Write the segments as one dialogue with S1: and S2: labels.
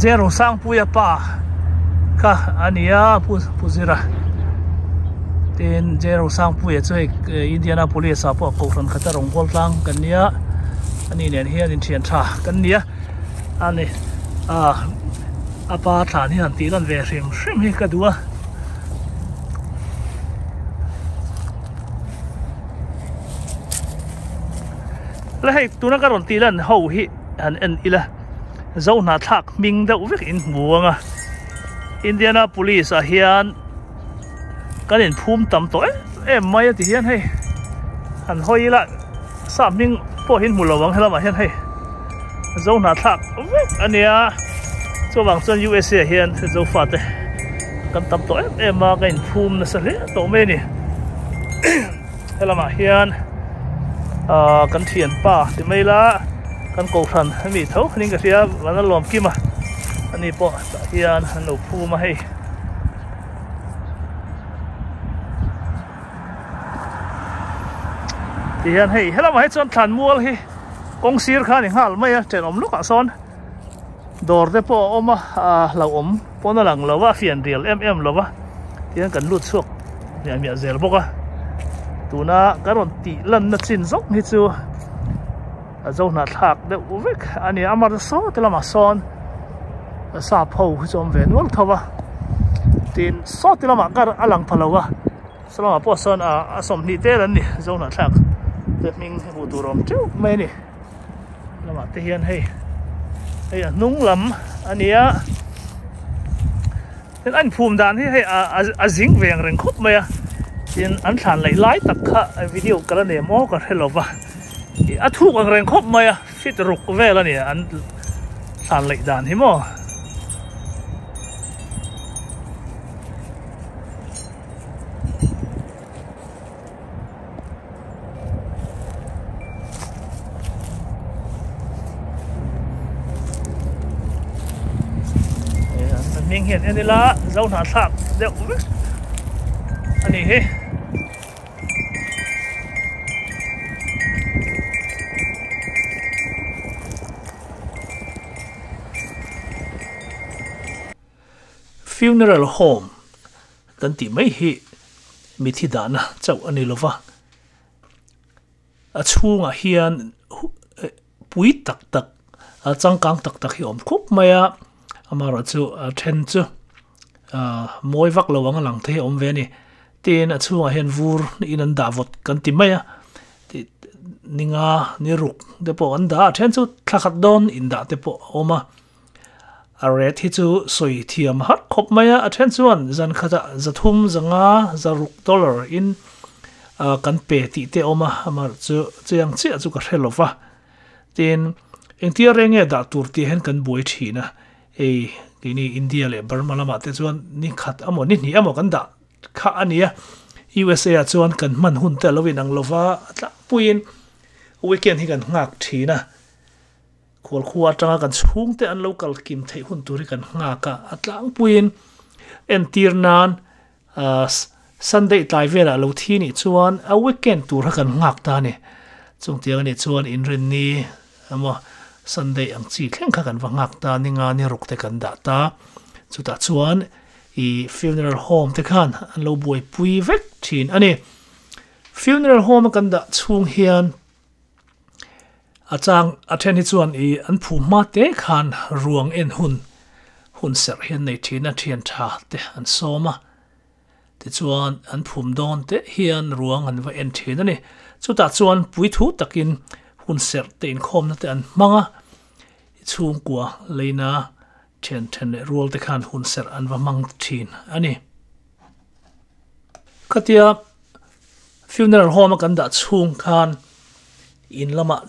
S1: Jero Sangpuia pa kha a ni a Pu Pu Zira tin Jero Sangpuia chu hei Indianapolis ah pawh kohhran khata rawngbâwl tlang kan nia ani nen hian inthian tha kan nia a ni ah a pa thlan hi han tih lan ve hrim hrim hi ka duh a. La hei tuna ka rawn tih lan ho hi han en ila Zohnahthlak hming deuh vek in hmu ang a Indianapolis ah hian kan inphum tam tawh em em mai a ti hian hei han hawi ila sap hming pawh hi in hmu lo ang helamah hian hei Zohnahthlak vek a nia chuvang chuan USA ah hian Zofate kan tam tawh em em a ka inphum nasa hle tawh mai a ni. Helamah hian ahh kan thianpa ti mai ila kan kohhran ami tho niin ka hria van a lawm kim a ani pawh tah hian an lo phum a hei. Ti hian hei helamah hi chuan thlan mual hi kawng sir kha a ni nghal mai a thenawm lawkah sawn dawr te pawh a awm a ahh hlauhawm pawn a lang lo a a fian rial em em lo va tihian kan lut chhuak miah miah zel bawk a tuna kan rawn tih lanna chin zawng hi chu a zo hnahthlak deuh vek a ni a mar saw te lamah sawn sap ho hi chu awm ve nual tho va tin saw te lamah kar a lang pha lo a saw lamah pawh sawn a 20 tel an ni zo hnahthlak te hming hmuh tur a awm teuh mai a ni. Lamah te hian hei hei a hnung lam a ni a tin a inphum dan hi hei a zing ve ang reng khawp mai a tin an thlan laih lai tak kha video ka la nei maw ka hre lo va ih a thuk ang reng khawp mai a fit ruk vel a ni an thlan laih dan hi maw. Hming hian en ila zo hnahthlak deuh vek a ni hi. Funeral home kan tih mai hi mithi dahna chauh a ni lo va, a chhungah hian pui tak tak changkang tak tak hi a awm khup mai a, amaherawhchu a then chu ahh mawi vak lo ang a lang te hi a awm ve a ni. Tin a chhungah hian vur in an dah vawt kan ti mai a, tih ninga ni ruk te pawh an dah a, a then chu thla khat dawn indah te pawh a awm a. A ret hi chu sawi thiam har khawp mai a, a then chuan zan khatah 300 500 600 dollar in kan pe tih te a awm a, amah chu chiang chiah chu ka hre lo va. Tin, engtia reng nge dah tur tih hian kan buai thin a, hei keini India leh Burma lamah te chuan ni khat emaw ni hnih emaw kan dah kha a ni a, USA ah chuan kan hman hun te a lo inang lo va, a tlangpuiin weekend hi kan nghak thin a. Khualkhua atanga kan chhungte an lo kal kim theih hun tur hi kan nghak a, a tlangpuiin entir nan Sunday tlai velah lo thi nih chuan a weekend tur kha kan nghak ta a ni. Chungtiang anih chuan Inrinni emaw Sunday ang chi thleng kha kan va nghak ta, ninga ni ruk te kan dah ta. Chutah chuan i funeral home te khan an lo buaipui vek thin a ni. Funeral home a kan dah chhung hian A chang a then hi chuan i an phu hma te khan ruang en hun hun serh hi an nei thin a, thian tha te an sawm a, tichuan an phum dawn te hian ruang an va en thin a ni. Chutah chuan puithu takin hun serh te inkhawmna te an hmang a, i chhungkua leina thian then leh rual te khan hun serh an va hmang thin a ni. Khatia Funeral home a kan dah chhung khan in lamah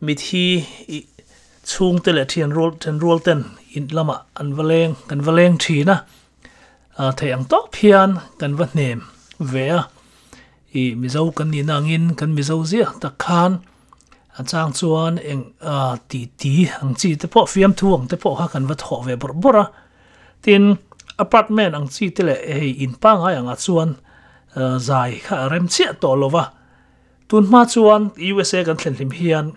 S1: mithi ih chhungte leh thian rual then rual ten in lamah an va leng kan va leng thin a ah theih ang tawp hian kan va hnem ve a ih mizo kan nihna angin kan mizo ziah tak khan a chang chuan eng ah ti ti ang chi te pawh fiamthu ang te pawh kha kan va thawh ve bawrh bawrh a tin apartment ang chi te leh hei in pangngai angah chuan zai kha a rem chiah tawh lo va, tun hma chuan USA kan thlen hlim hian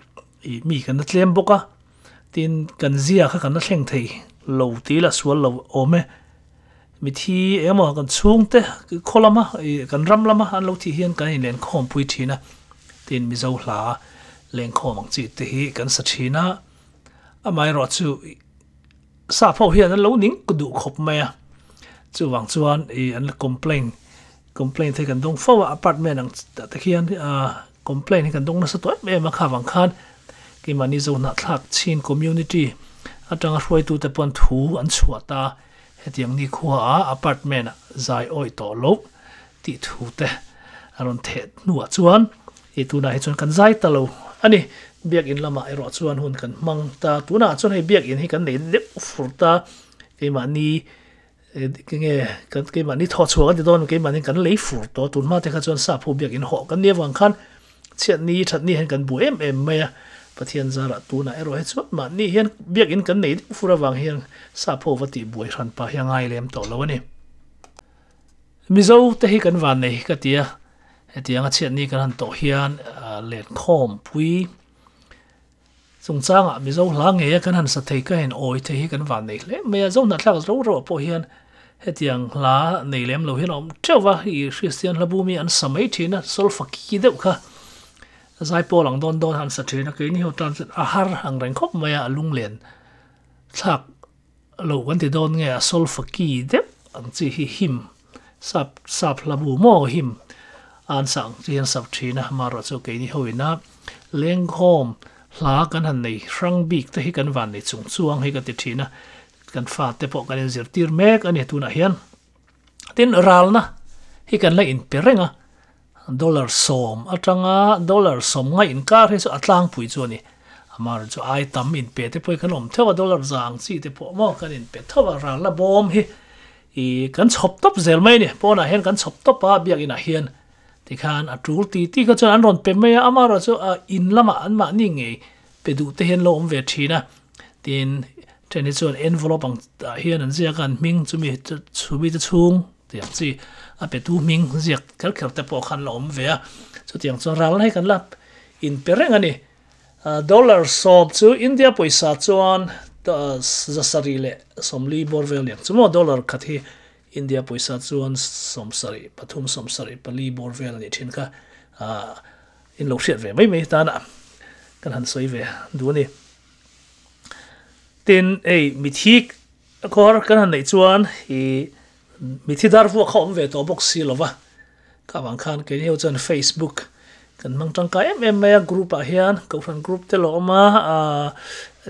S1: ih mi kan la tlem bawk a, tin kan zia kha kan la thleng thei lo ti ila sual lo awm e. Mithi emaw kan chhungte khaw lama ih kan ram lama an lo thih hian kan inlenkhawm pui thin a, tin Mizo hla lengkhawm ang chi te hi kan sa thin a, amaherawh chu sap ho hian an lo ning duh khawp mai a, chuvang chuan ih an la complain complain te hi kan dawng fo a, apartment ang te khian ah complain hi kan dawng nasa tawh em em a, kha vang khan keimahni Zohnahthlak Chin community atanga hruaitute pawn thu an chhuah ta. Hetiang nikhua a apartment ah zai awih tawh loh tih thu te a rawn theh hnuah chuan i tunah hi chuan kan zai ta lo a ni. Biakinn lamah erawh chuan hun kan hmang ta. Tunah chuan hei biakinn hi kan nei deuh fur ta. Keimahni enge kan keimahni thawh chhuah kan ti dawn keimahni kan lei fur tawh. Tun hma te kha chuan sap ho biakinn hawh kan nih avang khan Chhiatni thatni hian kan buai em em mai a, Pathian zarah tunah erawh hi chuan mahni hian biakinn kan nei deuh fur avang hian sap ho va tih buai hran pah hi a ngai lem tawh lo a ni. Mizo te hi kan van nei ka ti a, hetianga chhiatni kan han tawh hian lenkhawm pui chungchangah Mizo hla ngeia kan han sa thei ka han awi thei hi kan van nei hle mai a, Zohnahthlak ro ro ah pawh hian hetiang hla nei lem lo hian a awm teuh va, ih Kristian hla bumi an sa mai thin a, solfa ki deuh kha zaipawl ang dawn dawn an sa thin a, keini ho tan chuan a har ang reng khawp mai a, a lunglen thlak lo kan ti dawn nge a solfa ki deuh ang chi hi him sap sap hla bu maw him a an sa ang chi hi an sap thin a, amaherawh chu keini ho ina lengkhawm hla kan han nei hrang bik te hi kan van nei chung chuang hi ka ti thin a, kan fate pawh kan inzirtir mek a ni tunah hian. Tin ralna hi kan la inpe reng a, Dollar sawm atanga dollar sawm nga inkar hi chu a tlangpui chu a ni. Amar chu ai tam inpe te pawh hi kan awm theuh a, dollar za ang chi te pawh maw kan inpe theuh a, ralna bawm hi ih kan chhawp tawp zel mai a ni. Pawnah hian kan chhawp tawp a, biakinah hian tikhan a tul ti ti kha chuan an rawn pe mai a, amaherawh chu a in lamah anmahni ngei pe duh te hian lo awm ve thin a. Tin, then hi chuan envelope ang ah hian an ziak a, an hming chumi chumi te chhung tiang chi a petu hming ziak kher kher te pawh khan la awm ve a. Chutiang chuan ralna hi kan la inpe reng a ni. Dollar sawm chu India pawisa chuan zasarih leh sawmli bawr vel niang chu maw dollar khat hi India pawisa chuan sawmsarih pathum sawmsarih pali bawr vel a nih thin kha. In lo hriat ve mai mai tana kan han sawi ve duh a ni. Tin, hei mithi kawr kan han neih chuan ih mithi dar vuak kha awm ve tawh bawk si lo va, kha vang khan keini ho chuan Facebook kan hmang tangkai em em mai a, group ah hian kohhran group te lo awm a, ah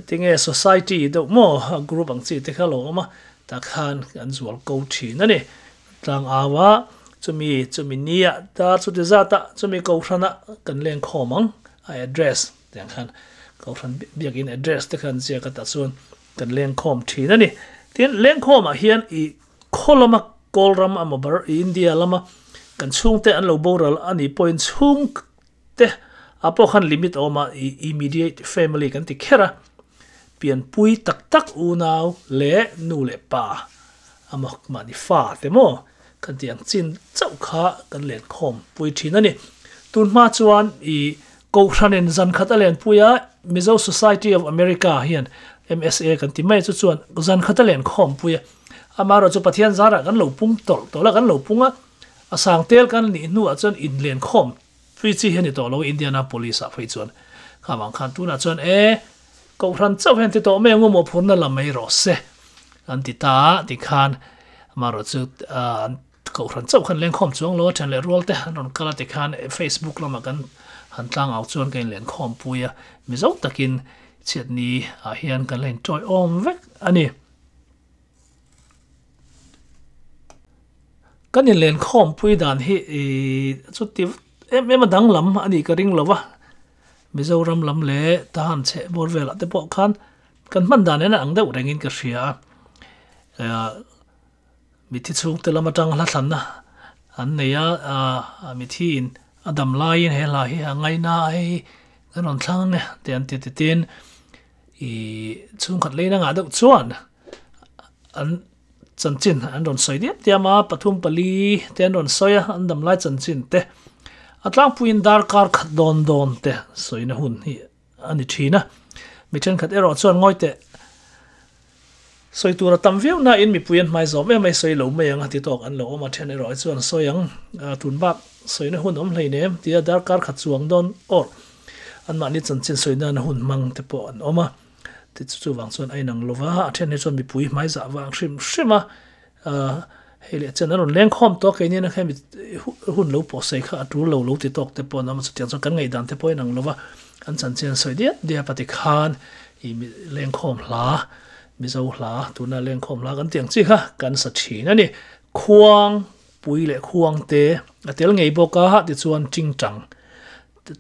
S1: tinge society deuh maw group ang chi te kha lo awm a, tah khan kan zual ko thin a ni. Tlangau a, chumi chumi nia dar chuti zat a, chumi kohhran a kan lengkhawm ang a address tiang khan kohhran biakin address te khan ziak a tah chuan kan lengkhawm thin a ni. Tin, lengkhawm ah hian i khaw lama kawl ram emaw bar India lama kan chhungte an lo boral a nih pawhin chhungte ah pawh khan limit a awm a, i immediate family kan ti kher a, pianpui tak tak unau leh nu leh pa A mak mahni fa te maw kan tih ang chin chauh kha kan len khawm pui thin a ni. Tun hma chuan i Kohhranin zan khat a len pui a, Mizo Society of America hian MSA kan ti mai chu chuan zan khat a len khawm pui a. Amaherawh chu Pathian zarah kan lo pung tawlh tawlh a, kan lo pung a, a sang tel kan nih hnuah chuan in len khawm pui chi hi a ni tawh lo Indianapolis ah phei chuan. Kha vang khan tunah chuan e Kohhran chauh hian ti tawh mai ang u mawhphurna la mai rawh se an ti ta a tikhan amaherawh chu an kohhran chauh khan lengkhawm chuang lo a then leh rual te an rawn kal a tikhan Facebook lamah kan han tlang au chuan kan inlenkhawm pui a mizo takin chhiatni ah hian kan la intawiawm vek a ni. Kan inlenkhawm pui dan hi chuti em em a danglam a nih ka ring lo va. Mizoram lam leh Tahan chheh bawr velah te pawh khan kan hman dan en a ang deuh rengin ka hria a. Mithi chhungte lam atang hla thlanna an nei a, mithiin a dam laiin he hla hi a ngaina a hei hi kan rawn thlang ang e tih an ti titin ih chhungkhat leina ngah deuh chuan an chanchin an rawn sawi diam diam a, pathum pali te an rawn sawi a, an damlai chanchin te a tlangpuiin darkar khat dawn dawn te sawina hun hi a ni thin a. Mi thenkhat erawh chuan ngawi teh. Sawi tur a tam viau nain mipui an hmai zawm em mai sawi lo mai ang a ti tawk an lo awm a, then erawh hi chuan sawi ang tun bak sawina hun awm hleinem tia darkar khat chuang dawn awr anmahni chanchin sawi nana hun hmang te pawh an awm a, ti chu chuvang chuan a inang lo va, a then hi chuan mipui hmai zah vang hrim hrim a hei leh chen an rawn leng khawm tawk keini na hemi hun lo pawh sawi kha a tul lo lo ti tawk te pawh an awm a, chutiang chuan kan ngaihdan te pawh a inang lo va, an chanchin an sawi diat diap a tikhan ih leng khawm hla Mizo hla tuna lengkhawm hla kan tih ang chi kha kan sa thin a ni. Khuang pui leh khuang te a tel ngei bawk a, tichuan tingtang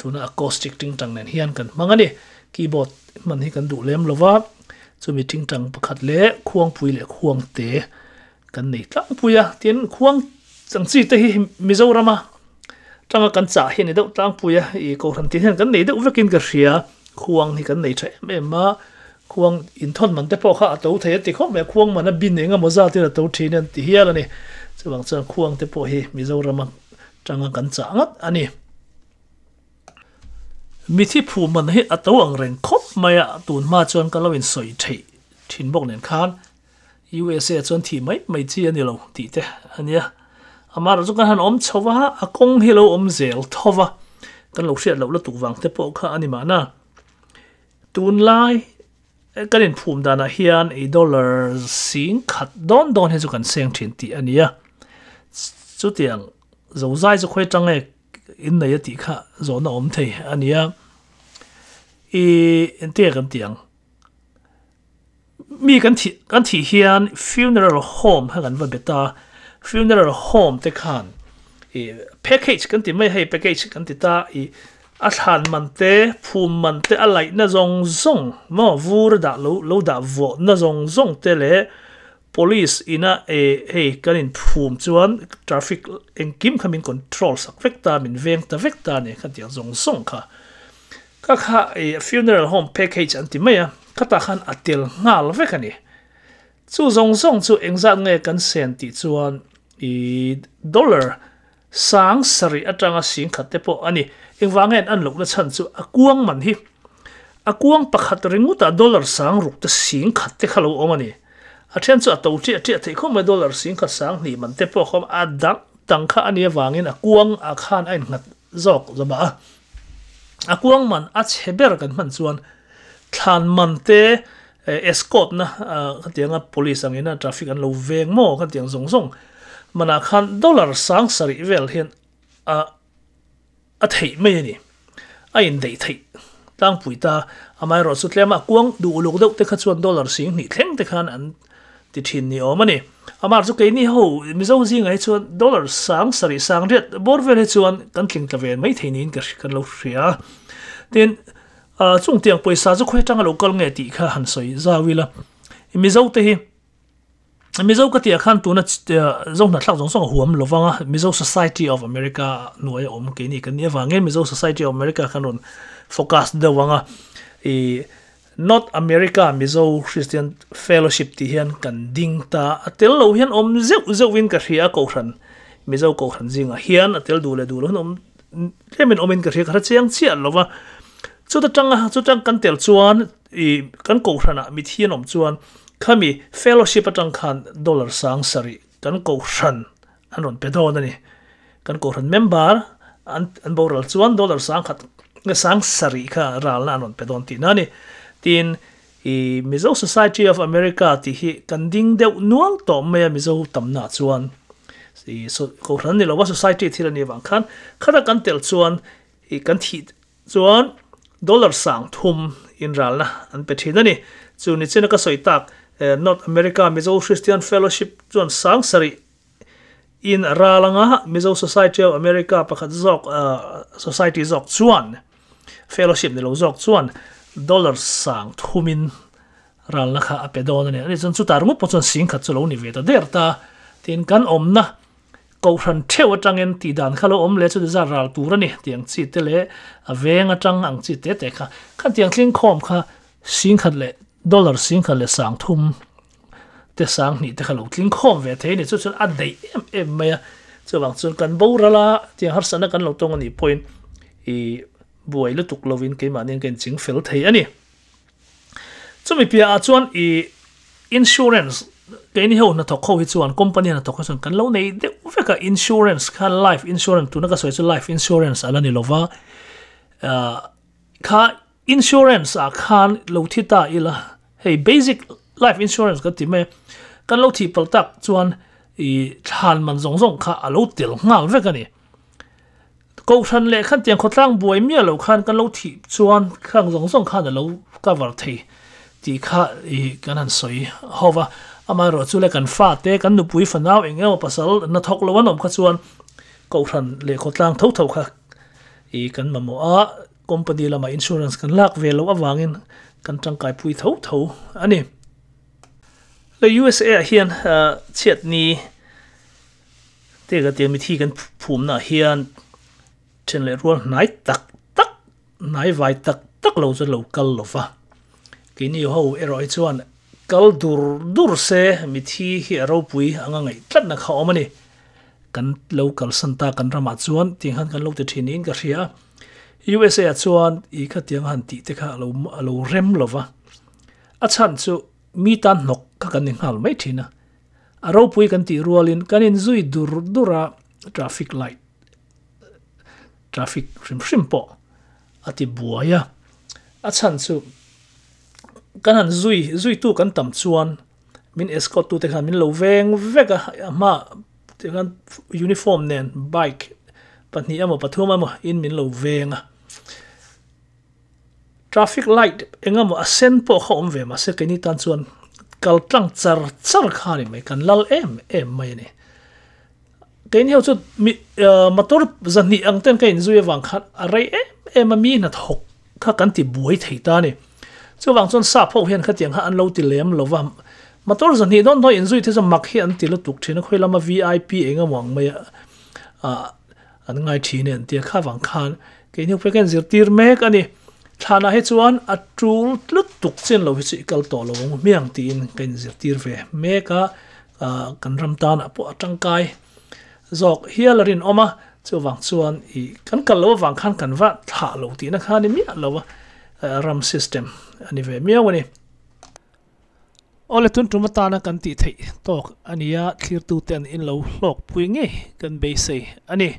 S1: tuna acoustic tingtang nen hian kan hmang a ni. Keyboard hman hi kan duh lem lo va, chumi tingtang pakhat leh khuang pui leh khuang te kan nei tlangpui a. Tin, khuang chang chi te hi Mizorama tanga kan chah hi a ni deuh tlangpui a, ih kohhran tin hian kan nei deuh vekin ka hria. Khuang hi kan nei tha em em a, khuang inthawn man te pawh kha a to thei a ti khawp mai a, khuang man a bin eng emaw zat in a to thin an ti hial a ni. Chuvang chuan khuang te pawh hi Mizorama tanga kan chah ngat a ni. Mithi phu man hi a to ang reng khawp mai a, tun hma chuan ka lo insawi theih thin bawk nen khan USA chuan thih mai mai chi a ni lo tih te a nia. Amaherawh chu kan han awm chho va, a kawng hi lo awm zel tho va, kan lo hriat loh lutuk vang te pawh kha a ni mahna. Tunlai kan inphum danah hian i dollar sing khat dawn dawn hi chu kan seng thin tih a nia. Chutiang zozai chu khawi atang nge innei a tih kha zawhna awm thei a nia. I engtinge kan tih ang? Mi kan thih kan thih hian funeral home kha kan va bet a, funeral home te khan ih package kan ti mai a hei package kan ti ta ih a thlan man te phum man te a laih na zawng zawng maw vur a dah lo lo dah vawh na zawng zawng te leh police ina eh hei kan in phum chuan traffic engkim kha min control sak vek ta min veng ta vek ta a ni khatiang zawng zawng kha. Ka kha i funeral home package an ti mai a, khatah khan a tel nghal vek a ni. Chu zawng zawng chu engzat nge kan sen tih chuan i dollar sang sarih atanga sing khat te pawh a ni. Engvang nge an lohna chhan chu a kuang man hi. A kuang pakhat ringawtah dollar sang ruk te sing khat te kha lo awm a ni. A then chu a to ṭiah ṭiah theih khawp mai dollar sing khat sang hnih man te pawh kha a dang dang kha a nih avangin a kuang ah khan a innghat zawk zawmah a. A kuang man a chhe ber kan hman chuan thlan man te escort na khatianga police angin a traffic an lo veng maw khatiang zawng zawng manah khan dollar sang sarih vel hian a a theih mai a ni. A indaih theih tlangpui ta amaherawh chu tlema a kuang duh uluk deuh te kha chuan dollar sing hnih thleng te khan an ti thin ni awm a ni. Amah chu keini ho Mizo zingah hi chuan dollar sang sarih sang riat bawr vel hi chuan kan tling tla ve mai thei niin ka kan lo hria a. Tin, chung tiang pawisa chu khawi atanga lo kal nge tih kha han sawi zau ila. Mizo te hi Mizo ka tih ah khan tuna Zo hnathlak zawng zawng a huam lo vang a, Mizo Society of America hnuai a awm keini kan nih avangin Mizo Society of America khan rawn focus deuh ang a. Ih North America Mizo Christian Fellowship tih hian kan ding ta. A tel lo hian awm zeuh zeuhin ka hria a Kohhran, Mizo Kohhran zingah hian a tel duh leh duh lo hian awm tlemin awmin ka hria, ka hre chiang chiah lo va. Chuta tanga chutang kan tel chuan ih kan Kohhranah mithi an awm chuan khami Fellowship atang khan dollar sang sarih kan Kohhran an rawn pe dawn a ni. Kan Kohhran member an an boral chuan dollar sangkhat nge sang sarih kha ralna an rawn pe dawn tihna a ni. Tin, i Mizo Society of America tih hi kan ding deuh nual tawh mai a Mizo tamna chuan i Kohhran ni lova Society thil a nih avang khan khata kan tel chuan i kan thih chuan dollar sang thum inralna an pe thin a ni. Chu nichina ka sawi tak North America Mizo Christian Fellowship chuan sang sarih In a ral anga Mizo Society of America pakhat zawk society zawk chuan fellowship ni lo zawk chuan dollar sang thumin ralna kha a pe dawn a ni. Ani chuan chutah ringawt pawh chuan sing khat chu lo ni ve ta der ta. Tin kan awmna kohhran theuh atangin tih dan kha lo awm leh chuti zat ral tur a ni tiang chi te leh a veng atang ang chi te te kha khan tiang tling khawm kha sing khat leh dollar sing khat leh sang thum te sang hnih te kha lo tling khawm ve thei a ni. Chu chuan a daih em em mai a, chuvang chuan kan boral a, tiang harsatna kan lo tawng a nih pawhin ih buai lutuk lovin keimahni an ka inching fel thei a ni. Chumi piahah chuan ih Insurance keini ho hnathawk ho hi chuan company hnathawk ho chuan kan lo nei deuh vek a, insurance kha life insurance tuna ka sawi chu life insurance a la ni lova, kha insurance ah khan lo thi ta ila hei basic life insurance kan ti mai a, kan lo thih palh tak chuan ih thlan man zawng zawng kha a lo tel nghal vek a ni. Kohhran leh khan tiang khawtlang buai miah loh khan kan lo thih chuan khang zawng zawng khan a lo cover thei tih kha ih kan han sawi ho va. Amaherawh chu le kan fate, kan nupui fanau eng emaw pasal hnathawk lo an awm kha chuan kohhran leh khawtlang tho tho kha ih kan mamawh a, company lamah insurance kan lak ve loh avangin kan tangkaipui tho tho a ni. Le USA ah hian chhiatni Teka tiang mithi kan phumnaah hian then leh rual hnai tak tak, hnai vai tak tak lo chuan lo kal lo va. Keini ho erawh hi chuan kal dur dur se mithi hi a ropui anga ngaih tlatna kha a awm a ni. Kan lo kalsan ta kan ramah chuan tiang khan kan lo ti thin niin ka hria a. USA ah chuan i khatiang han tih te kha a lo a lo rem lo va. A chhan chu mi tan hnawk kha kan ni nghal mai thin a. A ropui kan tih rualin kan inzui dur dur a, traffic light, traffic hrim hrim pawh a ti buai a. A chhan chu kan han zui, zuitu kan tam chuan min escort tute khan min lo veng vek a, a hma tikhan uniform nen bike pahnih emaw pathum emaw in min lo veng a. Traffic light engemaw a sen pawh kha awm ve mahse keini tan chuan kal tlang char char kha a ni mai, kan lal em em mai a ni. Keini ho chu mi motor zahnih ang ten ka inzui avang khan a rei em em a, mi hnathawk kha kan ti buai thei ta a ni. Chuvang chuan sap ho hian khatiang kha an lo ti lem lo va, motor zahnih dawn dawn inzui te chu mak hi an ti lutuk thin a, khawi lama vip engemaw ang mai a An ngai thin e an tia kha vang khan keini pawh hian zirtir mek a ni. Thlanah hi chuan a tul tlut tuk chin lo hi chu i kal tawh lo ang hmiang tiin ka inzirtir ve mek a, kan ram tanah pawh a tangkai zawk hial a rinawm a, chuvang chuan i kan kal loh avang khan kan va thlah lo tihna kha a ni miah lo a, ram system a ni ve miau a ni. Awle tun tum atana kan tih theih tawk a nia, thlirtute an inlo hlawkpui ngei kan beisei a ni.